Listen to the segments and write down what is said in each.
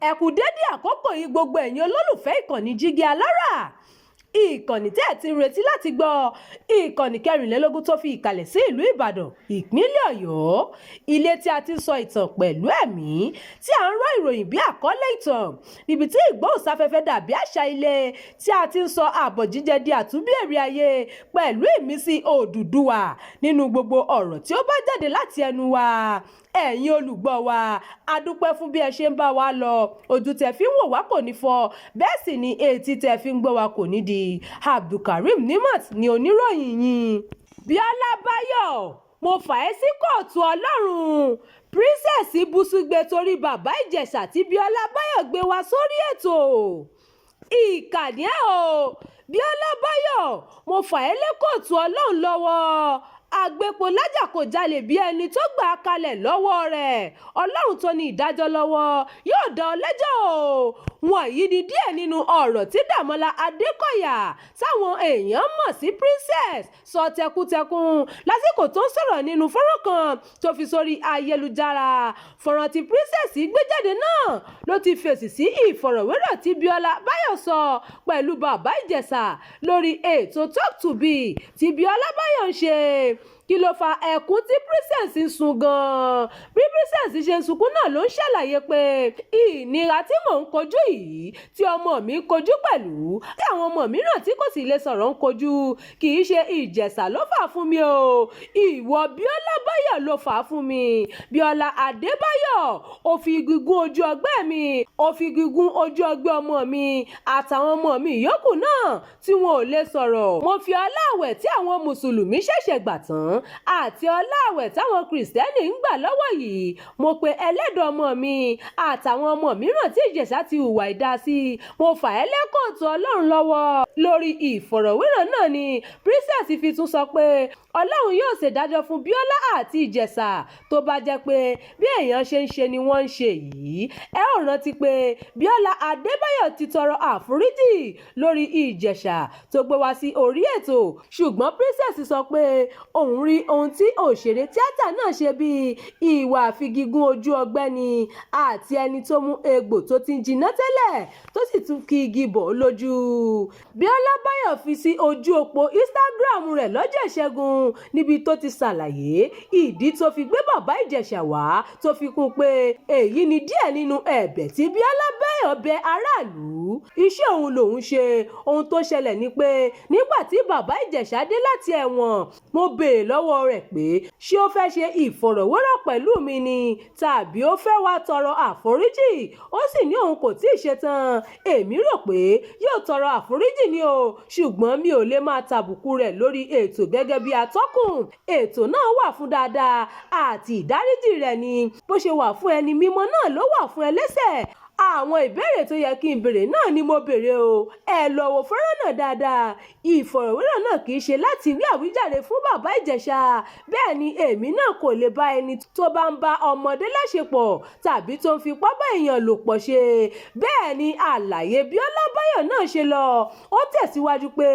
Ẹ kú dédé àkókò yìí, gbogbo ẹ̀yin olólùfẹ́ ìkànnì Jígí Alára, ìkànnì tẹ́ ẹ̀ ti ń retí láti gbọ́, ìkànnì 24 tó fi ìkàlẹ̀ sí ìlú Ìbàdàn, ìpínlẹ̀ Ọ̀yọ́, ilé tí a ti ń sọ ìtàn pẹ̀lú ẹ̀mí, tí à ń rọ́ ìròyìn bí àkọlé ìtàn, níbi tí ìgbóhùnsáfẹ́fẹ́ dàbí àṣà ilé, tí a ti ń sọ àbọ̀ jíjẹ di àtúnbí èrè ayé pẹ̀lú ìmísí Odùduwà nínú gbogbo ọ̀rọ̀ tí ó bá jáde láti ẹnu wa. Ẹ̀yin olùgbọ́ wa, a dúpẹ́ fún bí ẹ ṣe ń bá wa lọ. Ojú tẹ fi ń wò wá kò ní fọ́, bẹ́ẹ̀ sì ni etí tẹ fi ń gbọ́ wa kò ní di. Abdulkareem Nimat ni oníròyìn yín. Bíọ́lá Báyọ̀, mo fà ẹ́ sí kóòtù Ọlọ́run. Princess Bùsúgbè torí Bàbá Ìjẹ̀ṣà tí Bíọ́lá Báyọ̀ gbé wá sórí ètò. Ìkà ni ẹ́ o, Bíọ́lá Báyọ̀, mo fà ẹ́ lé kóòtù Ọlọ́run lọ́wọ́. Agbépo-lájà kò jalè bí ẹni tó gbà á kalẹ̀ lọ́wọ́ rẹ̀. Ọlọ́run tó ní ìdájọ́ lọ́wọ́ yóò dá ọ lẹ́jọ́ o. Wọ̀nyí ni díẹ̀ nínú ọ̀rọ̀ tí Dàmọ́lá Adékọ̀yà, táwọn èèyàn mọ̀ sí Princess, sọ tẹkùntẹkùn lásìkò tó ń sọ̀rọ̀ nínú fọ́nrán kan tó fi sórí ayélujára. Fọ́nrán tí Princess gbé jáde náà ló ti fèsì sí ìfọ̀rọ̀wérọ̀ tí Bíọ́lá Báyọ̀ sọ pẹ̀lú Bàbá Ìjẹ̀ṣà lórí ètò Talk to B tí Bíọ́lá Báyọ̀ ń ṣe. Kí ló fa ẹkún tí Princess ń sun gan-an? Bí Princess ṣe ń sunkún náà ló ń ṣàlàyé pé ìnira tí mò ń kojú yìí, tí ọmọ mi ń kojú pẹ̀lú, tí àwọn ọmọ mìíràn tí kò sì lè sọ̀rọ̀ ń kojú, kì í ṣe Ìjẹ̀ṣà ló fà fún mi o. Ìwọ Bíọ́lá Báyọ̀ ló fà á fún mi. Bíọ́lá Adébáyọ̀, ó fi igi gún ojú ọgbẹ́ mi, ó fi igi gún ojú ọgbẹ́ ọmọ mi àtàwọn ọmọ mi yòókù náà tí wọn ò lè sọ̀rọ̀. Mo fi ọlá àwẹ̀ tí àwọn mùsùlùmí ṣẹ̀ṣẹ̀ gbà tán àti ọlá àwẹ̀ táwọn kìrìsìtẹ́nì ń gbà lọ́wọ́ yìí, mo pe ẹlẹ́dàá ọmọ mi àtàwọn ọmọ mìíràn tí Ìjẹ̀ṣà ti hùwà ìdá sí, mo fà ẹ́ lé kóòtù Ọlọ́run lọ́wọ́. Lórí ìfọ̀rọ̀wérọ̀ náà ni Princess fi tún sọ pé Ọlọ́run yóò ṣèdájọ́ fún Bíọ́lá àti Ìjẹ̀ṣà tó bá jẹ́ pé bí èèyàn ṣe ń ṣe ni wọ́n ń ṣe yìí. Ẹ ó rántí pé Bíọ́lá Adébáyọ̀ ti tọrọ àforíjì lórí Ìjẹ̀ṣà tó gbé wá sí orí ètò, ṣùgbọ́n Princess sọ pé òun rí ohun tí òṣèré tíátà náà ṣe bíi ìwà àfigigún ojú ọgbẹ́ ni àti ẹni tó mú egbò tó ti ń jiná tẹ́lẹ̀ tó sì tún ki igi bò ó lójú. Bíọ́lá Báyọ̀ fi sí ojú òpó Instagram rẹ̀ lọ́jọ́ Ìṣẹ́gun, níbi tó ti ṣàlàyé ìdí tó fi gbé Bàbá Ìjẹ̀ṣà wá, tó fi kún pé èyí ni díẹ̀ nínú ẹ̀bẹ̀ tí Bíọ́lá Báyọ̀ bẹ aráàlú. Iṣẹ́ òun lòun ṣe. Ohun tó ṣẹlẹ̀ ni pé nígbà tí Bàbá Ìjẹ̀ṣà dé láti ẹ̀wọ̀n, mo béèrè lọ́wọ́ rẹ̀ pé ṣé ó fẹ́ ṣe ìfọ̀rọ̀wérọ̀ pẹ̀lú mi ni tàbí ó fẹ́ wá tọrọ àforíjì. Ó sì ní òun kò tíì ṣetán. Èmi rò pé yóò tọrọ àforíjì ni o, ṣùgbọ́n mi ò lè máa tàbùkù rẹ̀ lórí ètò gẹ́gẹ́ bí atọ́kùn. Ètò náà wà fún dáadáa àti ìdáríjì rẹ̀ ni. Bó ṣe wà fún ẹni mímọ́ náà ló wà fún ẹlẹ́ṣẹ̀. Àwọn ìbéèrè tó yẹ kí n béèrè náà ni mo béèrè o. Ẹ lọ wo fọ́nrán náà dáadáa. Ìfọ̀rọ̀wérọ̀ náà kì í ṣe láti wí àwíjàre fún Bàbá Ìjẹ̀ṣà. Bẹ́ẹ̀ ni èmi náà kò lè bá ẹni tó bá ń bá ọmọdé láṣepọ̀ tàbí tó ń fipá bá èèyàn lò pọ̀ ṣe. Bẹ́ẹ̀ ni àlàyé Bíọ́lá Báyọ̀ náà ṣe lọ. Ó tẹ̀síwájú pé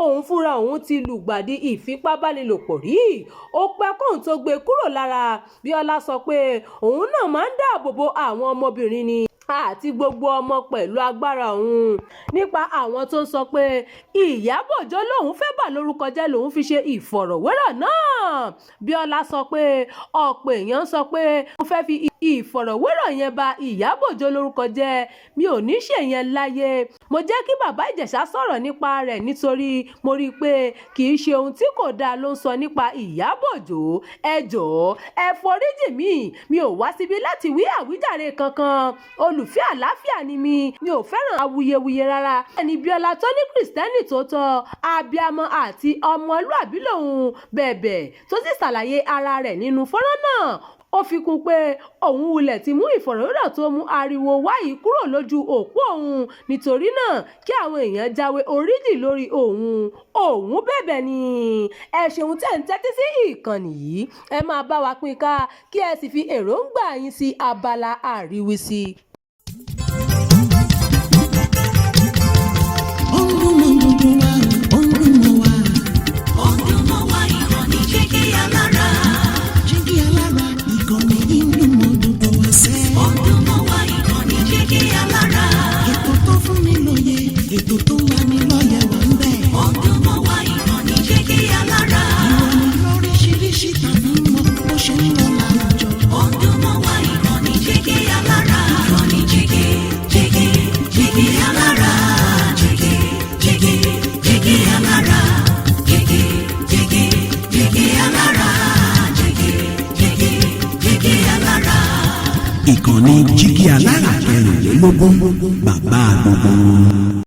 òun fúnra òun ti lùgbàdì ìfipábánilòpọ̀ rí. Ó pẹ́ kóun tó gbé kúrò lára. Bíọ́lá sọ pé òun náà máa ń dáàbò bo àwọn ọmọbìnrin ni àti gbogbo ọmọ pẹ̀lú agbára òun. Nípa àwọn tó ń sọ pé Ìyábọ̀ Òjó lòun fẹ́ bà lórúkọ jẹ́ lòun fi ṣe ìfọ̀rọ̀wérọ̀ náà, Bíọ́lá sọ pé ọ̀pọ̀ èèyàn sọ pé mo fẹ́ fi ìfọ̀rọ̀wérọ̀ yẹn ba Ìyábọ̀ Òjó lórúkọ jẹ́. Mi ò ní ṣe yẹn láyé. Mo jẹ́ kí Bàbá Ìjẹ̀ṣà sọ̀rọ̀ nípa rẹ̀ nítorí mo rí i pé kì í ṣe ohun tí kò dáa ló ń sọ nípa Ìyábọ̀ Òjó. Ẹ jọ̀ọ́, ẹ foríjì mí. Mi ò wá síbí láti wí àwíjàre kankan. Olùfẹ́ àlàáfíà ni mí. Mi ò fẹ́ràn awuyewuye rárá. Ẹni Bíọ́lá tó ní Kìrìsìtẹ́nì tó tọ́, abiyamọ àti ọmọlúàbí lòun bẹ̀bẹ̀, tó sì ṣàlàyé ara rẹ̀ nínú fọ́nrán náà. Ó fi kún pé òun wulẹ̀ ti mú ìfọ̀rọ̀wérọ̀ tó mú ariwo wá yìí kúrò lójú òpó òun, nítorí náà kí àwọn èèyàn jáwé oríjì lórí òun. Òun bẹ̀bẹ̀ ni. Ẹ ṣeun tẹ́ ń tẹ́tí sí ìkànnì yìí. Ẹ máa bá wa pín ká kí ẹ sì fi èròǹgbà yín sí abala àríwísí. Ó ń dún mọ́ gbogbo wa, ó ń dún mọ́ wa. Ó ń dún mọ́ wa, ìkànnì Jígí Alára. Jígí Alára, ìkànnì yìí ń dún mọ́ gbogbo wa sẹ́. Ó ń dún mọ́ wa, ìkànnì Jígí Ètò tó ń lanilọ́yẹ̀ wà ń bẹ̀. Ó ń dùn mọ́ wa, ìkànnì Jígí Alára. Ìròyìn lóríṣiríṣi tàbí mọ bó ṣe ń lọ láwùjọ. Ó ń dùn mọ́ wa, ìkànnì Jígí Alára. Ìkànnì Jígí, Jígí, Jígí Alára. Jígí, Jígí, Jígí Alára. Jígí, Jígí, Jígí Alára. Jígí, Jígí, Jígí Alára. Ìkànnì Jígí Alára 24, bàbá gbogbo wọn.